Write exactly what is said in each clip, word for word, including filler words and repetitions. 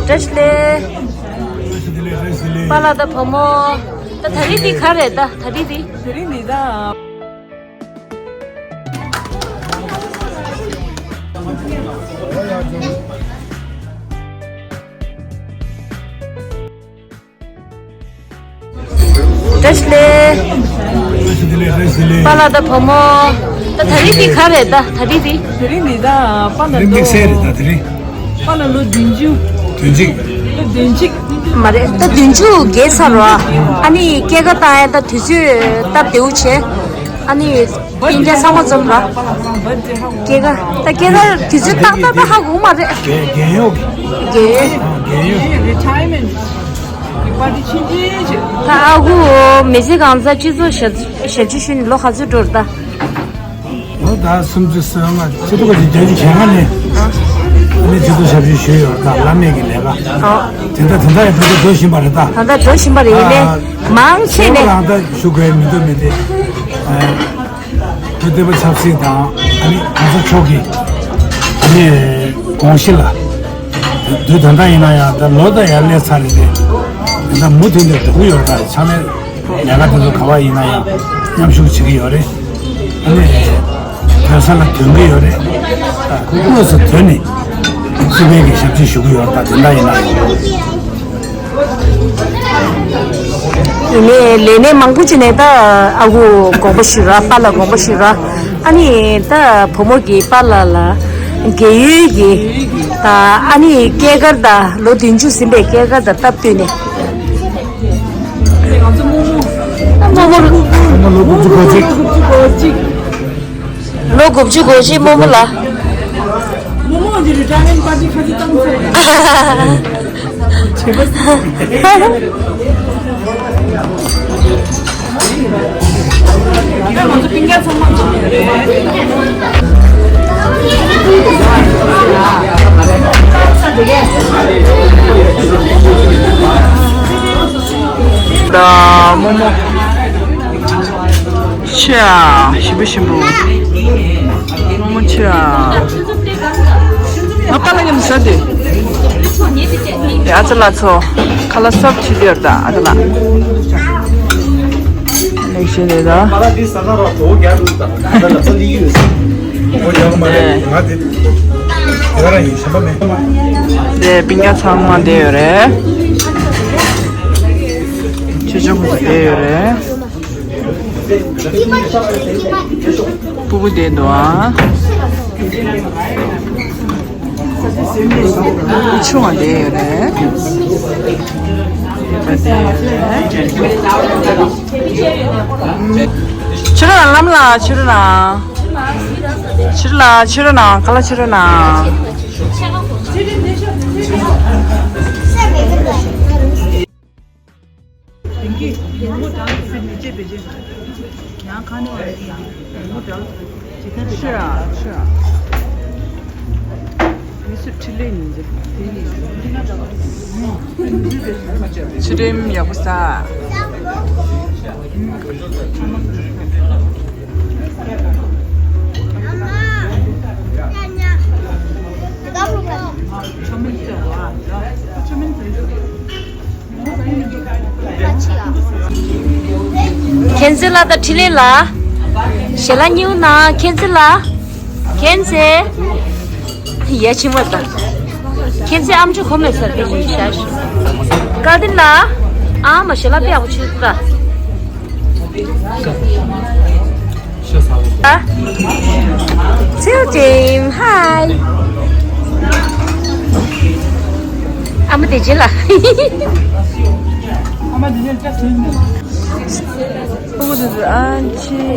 བཀྲ་ཤིས་བདེ་ལེགས། པཱ་ལགས་དང་བུ་མོ། ད་དེ་རིང་འདི་ག་རེད། ད་དེ་རིང་འདི། དེ་རིང་འདི་ད། བཀྲ་ཤིས་བདེ་ལེགས། བཀྲ་ཤིས་བདེ་ལེགས། བཀྲ་ཤིས་བདེ་ལེགས། པཱ་ལགས་དང་བུ་མོ། ད་དེ་རིང་འདི་ག་རེད། ད་དེ་རིང་འདི། དེ་རིང་འདི་ད་པཱ་ལགས་དེ་རིང་དམིགས་བསལ་རེད། ད་དེ་རིང་པཱ་ལགས་ལོ་བདུན་ཅུ། བདུན་ཅུ། ལོ་བདུན་ཅུ། མ་རེད། ད་བདུན་ཅུ་བརྒལ་ཚར་བ། ཨ་ནི་སྐྱེས་སྐར་བཏང་ཡ་ད་དུས་ཚོད་སྟབས་བདེ་བོ་བྱས། ཨ་ནི་སྤུན་ཀྱག་ཚང་མ་འཛོམས་ར། སྐྱེས་སྐར་ད་སྐྱེས་སྐར་དུས་ཚོད་ཏག་ཏག་ཏག་ཧ་གོ་མ་རེད། རྒན་རྒན་གཡོག་གི། རྒན་གཡོག་རྒན་གཡོག་རི་ཊ་ཡར་མེན་ཊི་པར་ཊི་ཕྱིན་ཅི་ཅི། ད་ཨ་ཁུ་མི་ཚེ་གང་ཚར་སྤྱི་ཚོགས་ཞབས་ཞབས་ཕྱི་ཞུས་ནས་ལོ་ག་ཚོད་འགྲོ་རེད་ད། ལོ་ཟླ་སུམ་ཅུ་སོ་ལྔ། སྤྱི་ཚོགས་ཀྱི་རྒྱལ་སྤྱི་བྱས་ང་ནས་ཨ་ནི་སྤྱི་ཚོགས་ཞབས་ཕྱི་ཞུས་ཡོད་རེད། ད་བླ་མེད་ཀྱི་ལས་ཀ། ཨོ། དེ་འདྲ་དེ་འདྲ་ཡང་ད་ལྟ་འགྲོ་བཞིན་པ་རེད་ད། ད་ལྟ་འགྲོ་བཞིན་པ་རེད། ཡིན་ནའི་མང་ཆེ་ནས། ཨ་ད་ཞུ་དགོས་མི་འདུག་མི་འདུག་ཨ། བོད་སྡེ་པ་ཆབ་སྲིད་དང་ཨ་ནི་གོང་ས་མཆོག་གི་ཨ་ནི་དགོངས་གཞི་ལ་དུས་ད་ལྟ་ཡིན་ན་ཡང་ད་ལོ་ད་ཡར་སླེབས་ཚར་རེད་དེ། ད་མུ་མཐུད་ནས་འགྲོ་གི་ཡོད་རེད། ད་ཚང་མས་ལས་ཀ་དེ་ཚོ་ག་བ་ཡིན་ན་ཡང་མཉམ་ཞུགས་བྱེད་ཀྱི་ཡོད་རེད། ཨ་ནི་དོན་ས་ལ་དོན་གྱི་ཡོད་རེད། དངོས་སུ་དོན་ནས་སྲིད་པའི་གི་ཞབས་ཕྱི་ཞུ་གི་ཡོད་རེད། ད་དེ་འདྲ་ཡིན་ན་ཡང་། ཡིན་ནའི་ལས་སྣེ་མང་པོ་ཅིག་ནས་ད་ཨ་ཁུ་དགོངས་པ་ཞུ་ར། པཱ་ལགས་དགོངས་པ་ཞུ་ར། ཨ་ནི་ད་བུ་མོ་གི་པཱ་ལགས་ལ་རྒས་ཡོལ་གྱི་ད་ཨ་ནི་སྐྱེས་སྐར་ད་ལོ་བདུན་ཅུ་ཟིན་པའི་སྐྱེས་སྐར་ད་སྟབས་བསྟུན་ནས། རྨོ་མོ་རྨོ་མོ་ལོ་དགུ་བཅུ་གོ་གཅིག་ལོ་དགུ་བཅུ་གོ་གཅིག་རྨོ་མོ་ལ། རྨོ་མོ་གི་རི་ཊ་ཡར་མེན་ཊི་པར་ཊི་ཁ་ཤས་བཏང་ཚར། བྱས་པ། ད་ང་ཚོ་སྤུན་ཀྱག་ཚང་མ་འཛོམས་ཡོད་རེད། ད་རྨོ་མོ། ཆེ་ཨ། ཞིམ་པོ་ཞིམ་པོ། རྨོ་མོ་ཆེ་ཨ། ང་པཱ་ལགས་མཉམ་དུ་ཟ་དེ། ཨ་ཅག་ལགས་ཚོ། ཁ་ལག་སོབ་ཁྲིད་ཡོད་ད་ཨ་ཅག་ལགས། ལེགས་ཤོས་རེད་ད། དེ་སྤུན་ཀྱག་ཚང་མ་བསྡད་ཡོད་རེད། ཆེ་ཆུང་བསྡད་ཡོད་རེད། སྤུ་གུ་བསྡད་འདུག་ཨ། སྤུ་གུ་ཆུང་བ་བསྡད་ཡོད་རེད། ཕྱི་རུ་ལ་ལམ་ལ་ཕྱི་རུ་ལ། ཕྱི་རུ་ལ་ཕྱི་རུ་ན་ག་ལ་ཕྱི་རུ་ན། དེང་གི་ངོ་མོ་དང་སེམས་མི་བརྗེད་པའི་རྗེས། ཡང་ཁ་ནས་བ་ཡིན་ངོ་མོ་དང་ཇི་ལྟར་ཤི་ར་ཤི་ར། མི་སུ་ཁྲི་ལེ་ཉིན་ཟེར་དེ་ཡིན། ཕྱི་རིམ་ཡག་པོ་ས། མཁྱེན་བརྩེ་ལགས་དང་འཕྲིན་ལས་ལགས། ཞལ་ལག་གཉིས་པོ་གནང་། མཁྱེན་བརྩེ་ལགས། མཁྱེན་བརྩེ། ཡ་ཕྱི་མ་ད། མཁྱེན་བརྩེ་ཨམ་ཅོག་གོ་མེད་ས་དེ་བཞིན་བཞག་ཤིག་བཀའ་དྲིན་ལགས། ཨ་མ་ཞལ་ལག་དཔེ་ཡག་པོ་བྱུང་ད། ཨ། ཚེའུ་ཅིམ་ཧའི། ཨ་མ་བདེ་ཆེན་ལགས། ཨ་མ་བདེ་ཆེན་བཀྲ་ཤིས་བདེ་ལེགས། ཨ་ཅེ།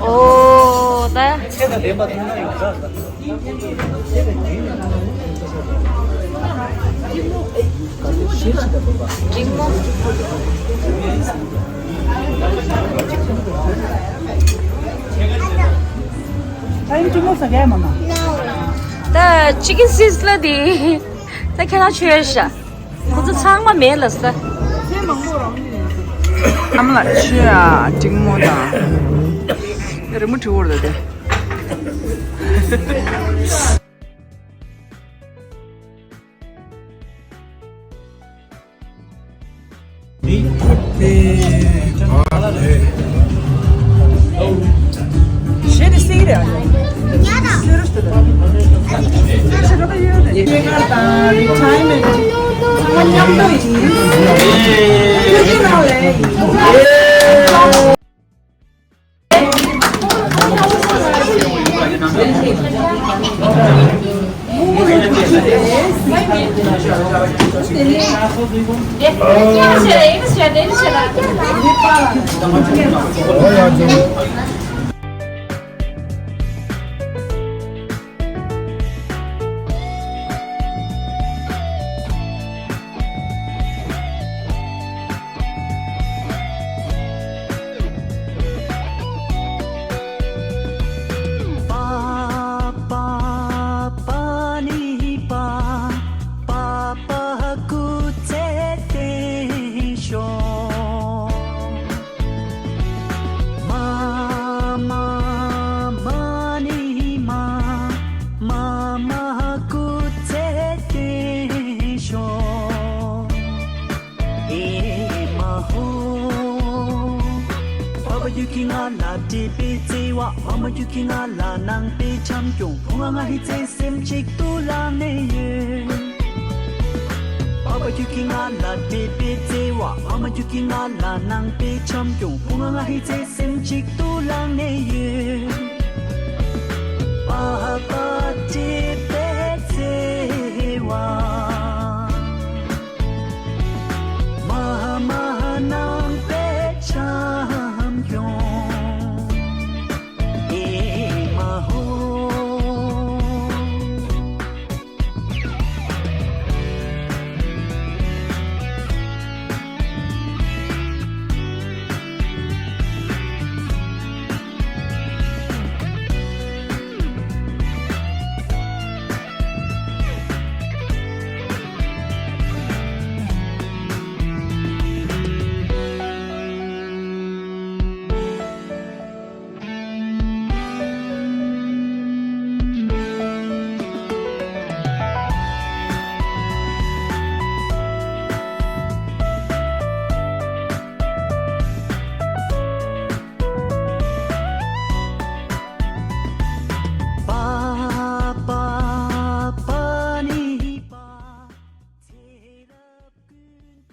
ཨོ་ད། ཚེ་དང་ལྡན་པ་མཐོང་ན་ཡོང་ས། འབྲིང་མོ། ཨ་ཡིན་འབྲིང་མོ་ཟ་གས་མ་མ། ད་ཅི་ཀན་སིས་ལ་དེ། ད་ཁྱེད་རང་ཆོས་ཤ། ཁོ་ཚོ་ཚང་མ་མེད་ལ་ས། ཚེ་མང་པོ་རང་ཨ་མ་ལགས་ཆོས་ཨ་འབྲིང་མོ་དང་། རི་མོ་བྲིས་འོར་ད་དེ། པ་པ་པ་ནི་པ། པ་པ་སྐུ་ཚེ་བརྟན་ཤོག། མ་མ་མ་ནི་མ། མ་མ་སྐུ་ཚེ་བརྟན་ཤོག། ཨེ་མ་ཧོ། ཕ་བ་ཡུ་གི་ང་ལ་དྲེད་པའི་བརྩེ་བ། ཨ་མ་ཡུ་གི་ང་ལ་གནང་པའི་བྱམས་སྐྱོང་། བུ་ང་ང་ཧི་ཚེ་སེམས་གཅིག་ཏུ་བླངས་ནས་ཡོད། ཕ་བ་ཡུ་གི་ང་ལ་དྲེད་པའི་བརྩེ་བ། ཨ་མ་ཡུ་གི་ང་ལ་གནང་པའི་བྱམས་སྐྱོང་། བུ་ང་ང་ཧི་ཚེ་སེམས་གཅིག་ཏུ་བླངས་ནས་ཡོད། པ་པ་དྲེད་